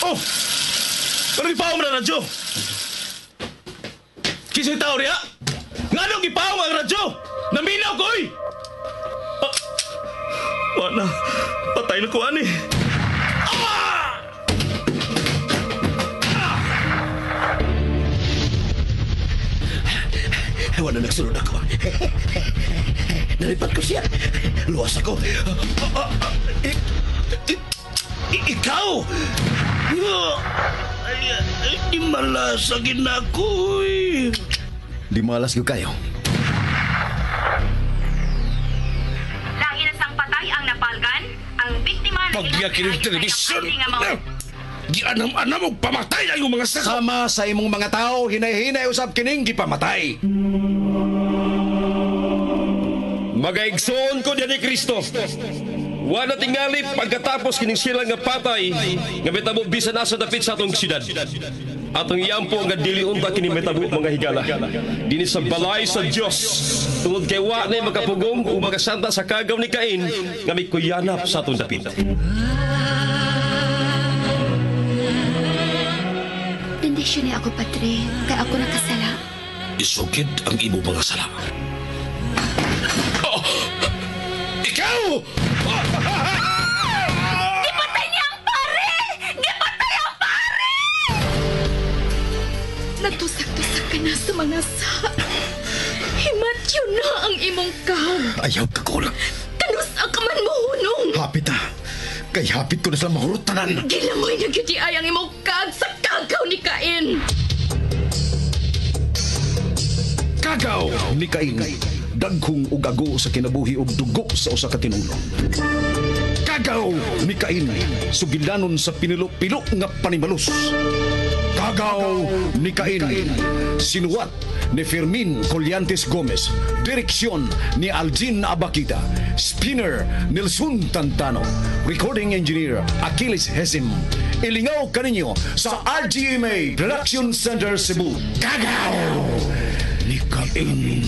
Oh! Pero ipaong na radyo! Kisa'y tao riya? Nganong ipaong ang radyo? Naminaw ko, oy! Ah, wala. Patay na ko, ani. Ah! Ah! Wala nagsulod ako. Nalipat ko siya. Luwas ako. Ikaw! Di malas sa ginakoy. Di malas gyud kayo. Lain sang patay ang napalgan, ang biktima ng Pagya kining telebisyon. Gianam-anam og pamatay ang imong mga sako. Sama sa imong mga tao, hinay-hinay usab kining gipamatay. Magaigsoon ko diyan ni Kristo. Wala tingali pagkatapos kining sila nga patay nga mitabo bisan asa dapit sa atong syudad. Atong iampo nga dili unta kini mitabo mga higala. Dinhi sa balay sa Dios tungod kay wa nay makapugong ug makasanta sa kagaw ni Cain nga mikuyanap sa atong dapit. Bendisyon ni ako, Padre, kay ako nakasala. Isugid ang imong mga sala. Oh! Ikaw! Gipatay niya ang pare! Gipatay ang pare! Nagtusak-tusak ka na sa mga sa. Himatyo na ang imong kag. Ayaw ka kulang. Kanus ang kaman mo hunong. Hapit ah. Kay hapit ko na sila mahurot tanan. Gilamoy na gyud ay ang imong kag sa kagaw ni Cain. Kagaw ni Cain. Daghong ug ago sa kinabuhi ug dugo sa usa ka tinulo. Kagaw ni Cain. Sugilanon sa pinilo-pilo nga panimalus. Kagaw ni Cain. Sinuwat ni Fermin Collantes Gomez. Direksyon ni Aljin Abakita. Spinner Nelson Tantano. Recording Engineer Achilles Hesim. Ilingaw kaninyo sa RGMA Production Center Cebu. Kagaw ni Cain.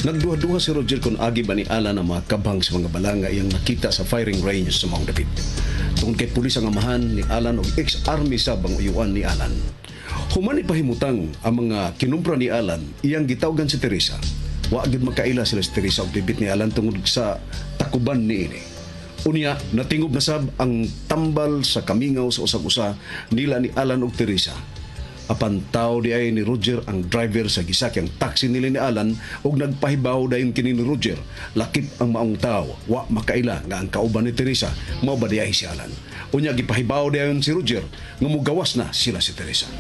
Nagduha-duha si Roger kung agi ba ni Alan ang mga kabang sa mga balanga iyang nakita sa firing range sa Mount David. Tungod kay pulis ang amahan ni Alan og ex-army sab ang uyuan ni Alan. Human ipahimutang ang mga kinumpra ni Alan iyang gitawgan si Teresa. Wa gyud makaila sila si Teresa og bibit ni Alan tungod sa takuban niini. Unya, natingob na sab ang tambal sa kamingaw sa usag-usa nila ni Alan og Teresa. Apan tao di ay ni Roger ang driver sa gisakyang taxi nila ni Alan ug nagpahibaw dayon kini ni Roger. Lakip ang maong tao, wa makaila nga ang kauban ni Teresa mao ba di ay si Alan. Unya gipahibaw dayon si Roger nga mugawas na sila si Teresa.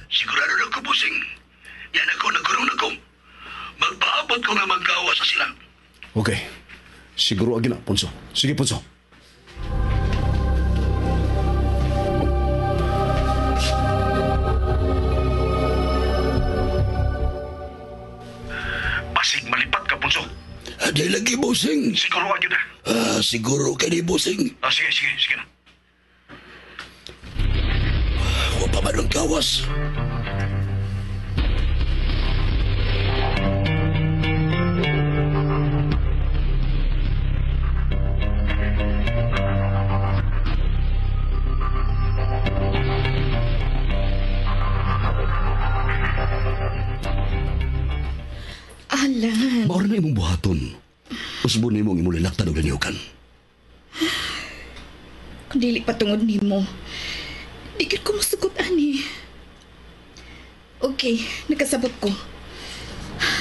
Sigurado na ko, busing. Yan ako, nagkurong na ko. Magpaabot ko nga maggawas sa sila. Okay. Siguro agi na, Ponso. Sige, Ponso. Basig malipat ka, Ponso. Di lagi, busing. Siguro agi na. Ah, siguro kay ni busing. Ah, sige, sige, sige na. Wa pa man ang gawas. Alan. Maura na imong buhaton. Usbon nimo ang imong lilaktan og laniukan. Kung dili pa tungod nimo, di gid ko masugot ani. Okay, nakasabot ko.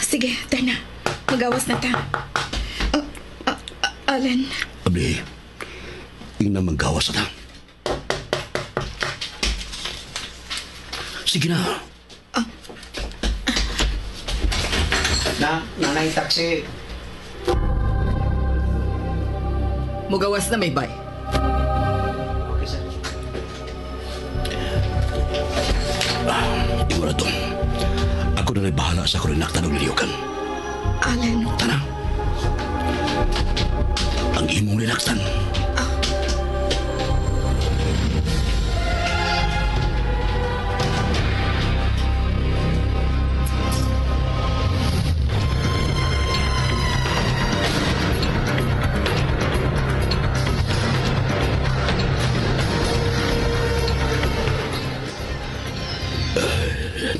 Sige, tara na. Magawas na ta. Alan. Abli, ingna manggawas na ta. Sige na. Na, nanay taxi. Mugawas na may bay. Okay, sir. Ingon na to. Ako na bahala sa akong linaktan og liliukan. Alan. Tana. Ang imong linaktan.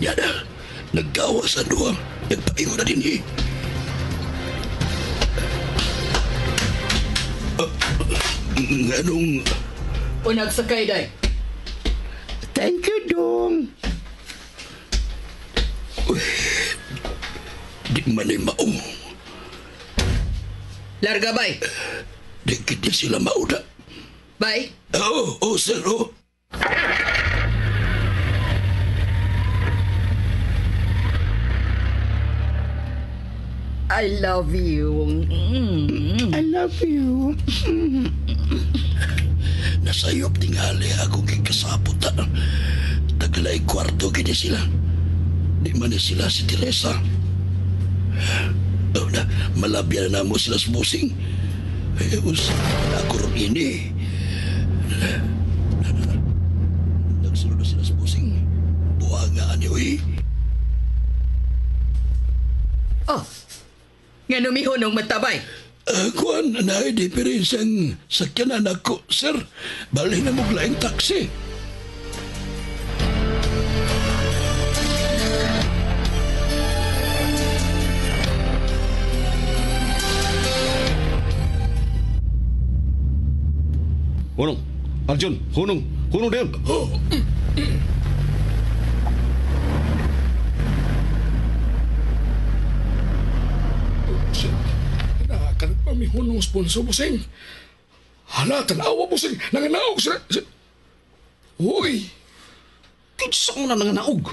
Yana, naggawa sa duwa. Nagpaingon na din eh. Anong... Unag sakay, day. Thank you, Dong. Uy, di man ay mao. Larga, bay. Di kita sila mauda. Bay? Oo, oh, sir, oh. I love you. Mm. I love you. Nasayop tingali ako kay kasabot. Tagalay kwarto gini sila. Di man sila si Teresa. Oh, na, malabyan na mo sila sa busing. Eh, ako ron ini. Nagsunod na sila sa busing. Buwanga ani, uy. Oh, nga numihonong matabay. Kuan, na diferensyang sakyanan ako, sir. Balhin na mo laing taxi. Hunong, Arjun, hunong, hunong din. Oh. Pamihunong sponsor, busing. Hala, tanawa, busing. Nanganaog sila. Uy! Kinsa mo na nanganaog?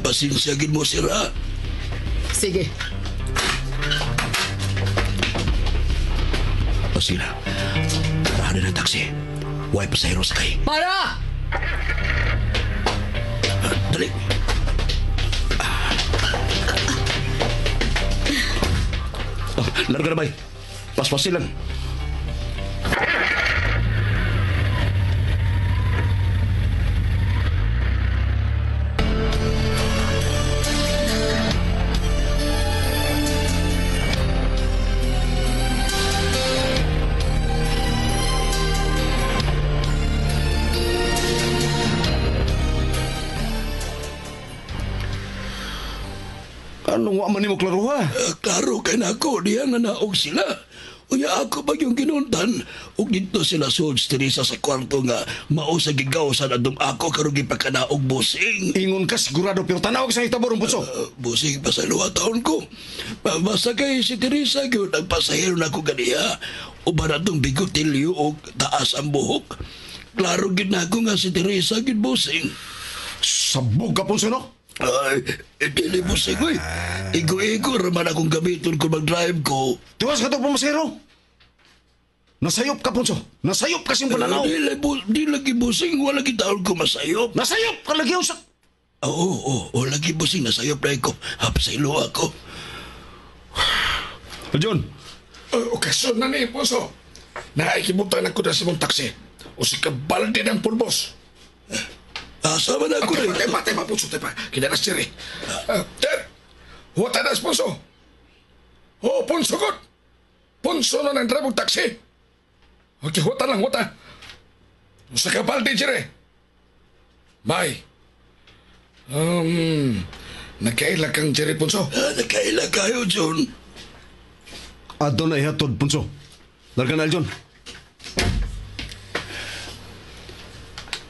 Pasensya gid mo, sir, ha? Sige. O sige na. Parahan na ng taxi. Huwag pasahero sakay. Para! Dali. Larga na, bay. Paspasin lang. Anong wa man nimo klaro ha? Klaro kay nako diya nga naog sila. Unya ako pa yung ginuntan ug didto sila sud Teresa sa kwarto nga mao sa gigawsan adtong ako karon gipakanaog busing. Ingon ka sigurado pero tanaw sa hitabo ron Punso. Busing pa sa luha taon ko. Basta kay si Teresa gyud ang pasahero nako ganiha. Uban atong bigotilyo og taas ang buhok. Klaro gyud nako nga si Teresa gyud busing. Sabog ka Punso no? Ay, dili busing oy. Igo-igo raman akong gamiton kung mag-drive ko. Tiwas ka to pumasero. Nasayop ka, Ponso. Nasayop ka siyang pananaw. Di lagi busing. Wala kita ko masayop. Nasayop ka lagi sa... Oo, oo, lagi busing. Nasayop na ko. Hapsilo ako. John. Okasyon na ni, Ponso. Naikibutan ako na sa mong taksi. O si kabalde ng pulbos. Asa man ako na. Tepa, Ponso, tepa. Kina na sir eh. Ter, huwag na, Ponso. Oh, Ponso kot. Ponso na ng drive og taksi. Okay, huwag lang, huwag. Sa kabalde, sir eh. Bye. Nagkaila kang Jerry Ponso. Nagkaila kayo, John. Adto na ihatod, Ponso. Larga na, John.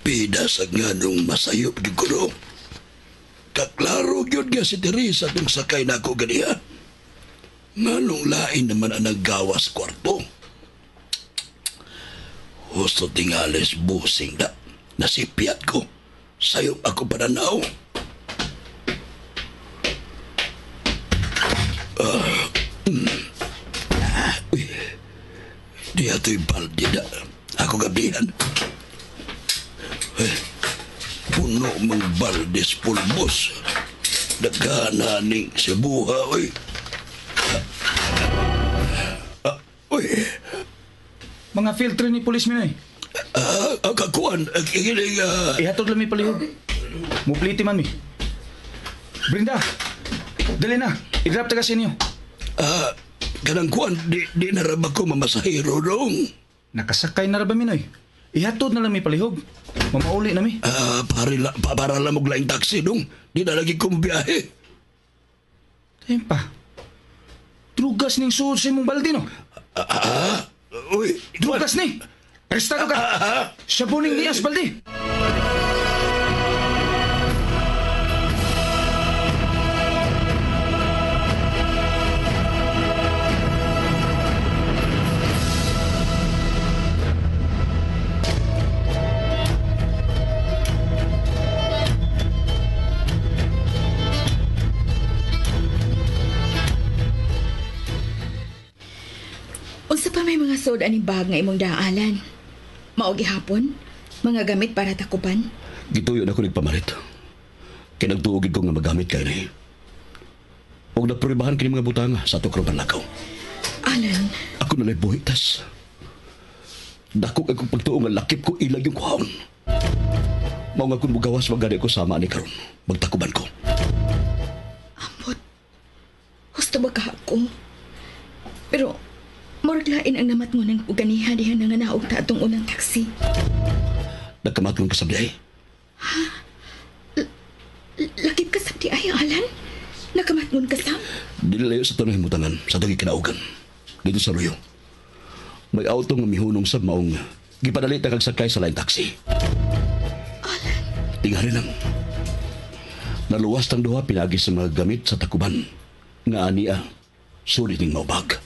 Pida sa nga nung masayop gyud ko no. Kaklaro gyud nga si Teresa tong sakay na ako ganiha. Nganong lain naman ang naggawas kwarto. Husto tingales busing na. Nasipiyat ko. Sayop ako pananaw. Uy. Di ato'y balde na. Ako gabihan. Puno mang baldes pulbos. Dagana ning sibuha, oy. Oy. Mga filter ni pulis minoy. Kakuan, kikinig... Ihatod lang mi palihog. Mupliti man mi. Brinda, dali na. I-drop ta kasi niyo. Kanang kuan, di na raba ko mamasahiro dong. Nakasakay na raba minoy. Ihatod na lang mi palihog. Mamauli na mi. Para lang og laing taxi dong. Di na lagi kong biyahe. Tayo pa. Drugas ning suod sa imong balde no? Uy, drugas ni. Arestado ka. Sabuning nias balde. Unsa pa may mga sod aning bag nga imong daalan? Mao gihapon, mga gamit para takupan. Gituyo na ko nagpamalit. Kay nagtuogid ko nga magamit kay ni. Og napruebahan kini mga butanga sa ato karon panlakaw. Alan, ako na lay buhitas. Dako kay kong pagtuo nga lakip ko ilag yung kuhaon. Mao nga kun mugawas magani ko sama ani karon. Magtakuban ko. Ambot. Husto ba ka ako? Pero murag lain ang namat mo ng uganiha diha na nga naog ta atong unang taxi. Nagkamatngon ka sa biyahe? Ha? Lakip ka sa biyahe, Alan? Nakamatngon ka sa? Dili layo sa tanong himutangan sa atong kinaugan. Dito sa Luyo. May auto nga mihunong sa maong gipadali ta kag sakay sa laing taxi. Alan. Tingali lang. Naluwas tang duha pinagi sa mga gamit sa takuban. Nga ania, sulit ning maubag.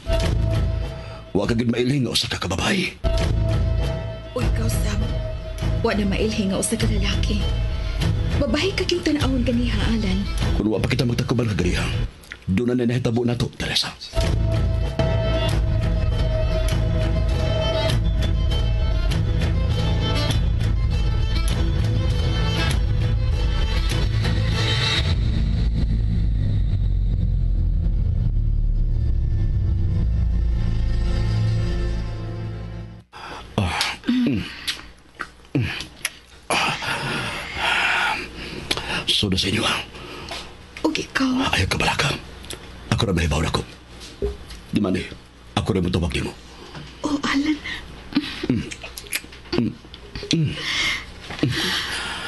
Wa ka gid mailhin nga usa ka kababay. O ikaw, Sam. Wa na mailhin nga usa ka lalaki. Babae ka yung tan-awon ganiha, Alan. Kung wa pa kita magtakuban kagariha, doon na nahitabo na to, Teresa. Suda sa inyo, ha? Og ikaw? Ayaw ka balaka. Ako rin mahibaw na ko. Di man eh, ako rin mutubag di mo. Oh, Alan.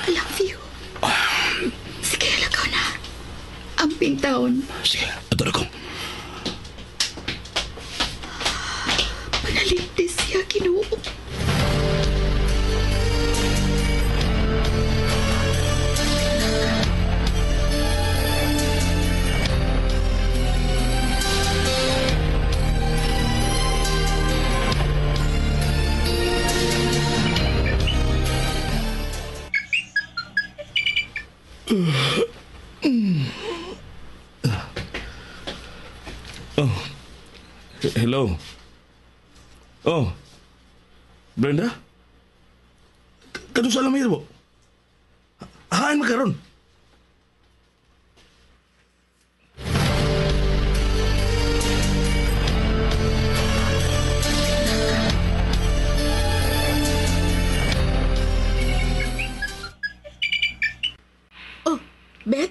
I love you. Sige, lakaw na. Amping taon. Sige, ato na ko. Panalintis siya, Ginoo. Oh. Hello. Oh. Brenda? Kado sa alam mo? Hain makaron. Oh, Beth?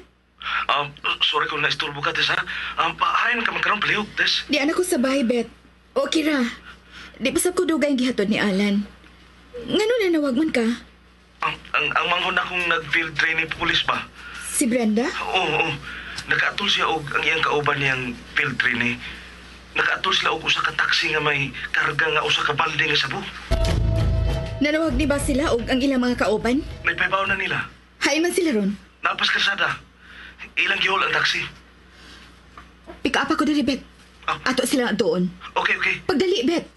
Sorry kung naisturbo ka, Tess, ha? Hain ka magkaroon palihog, Tess. Di anak ko sa bahay, Beth. Okay ra. Di pa sab ko dugay ang gihatod ni Alan. Ngano na nawag man ka? Ang manghon akong nag-field training police ba? Si Brenda? Oo, oo. Nakaatol siya og ang iyang kauban niyang field training. Nakaatol sila og usa ka taxi nga may karga nga usa ka balde nga sabo. Nanawag ni ba sila og ang ilang mga kauban? Nagpaybaw na nila. Hain man sila ron. Napas kalsada. Ilang gihol ang taxi. Pick up ako diri, Beth. Ato sila doon. Okay, okay. Pagdali, Beth.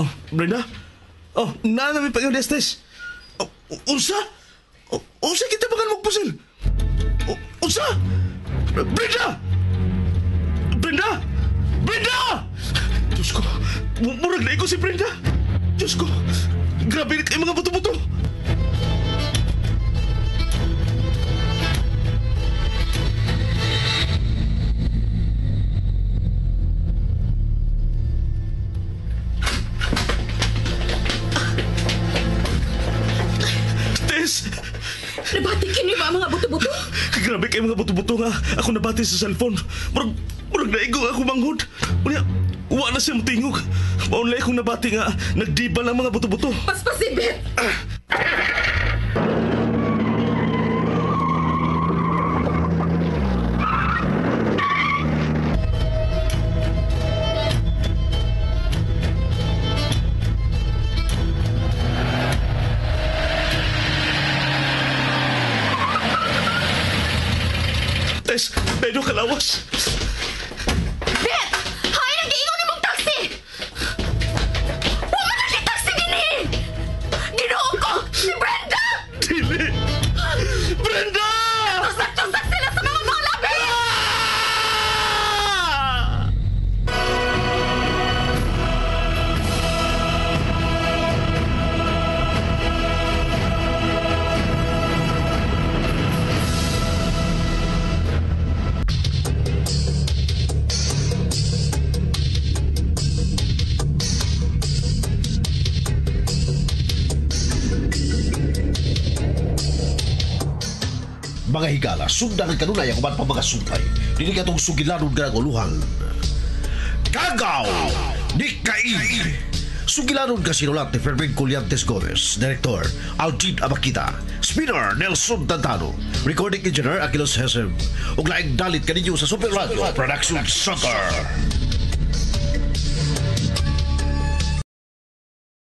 Oh, Brenda? Oh, naa na mi pag Tess. Oh, unsa? Oh, unsa kita bagan magpusil? Oh, unsa? Brenda! Brenda! Brenda! Diyos ko, murag na ko si Brenda. Diyos ko, grabe na kayo mga buto-buto. Tess! Nabati kini ba ang mga buto-buto? Grabe kayo mga buto-buto nga. Ako nabati sa cellphone. Murag naigo ako manghod. Unya, wa na siya mutingog. Maunlay akong nabati nga nagdibal ang mga buto-buto. Paspasi, Bet! Tess, medyo kalawas. Bet! Hay, nag-iingon ni mong taxi! Wa man na taxi dinhi! Ginoo ko! Si Brenda! Dili! Brenda! Tusak-tusak sila sa mga bala, Bet! Ah! Mga higala, sundan ang kanunay ang uban pa mga sumpay. Dili katong sugilanon nga guluhan. Kagaw ni Kaig. Sugilanon ka sinulat ni Fermin Colyantes Gomez, Director Algin Abakita, Spinner Nelson Tantano, Recording Engineer Aquilos Hesem, ug laing dalit kaninyo sa Super Radio Production Center.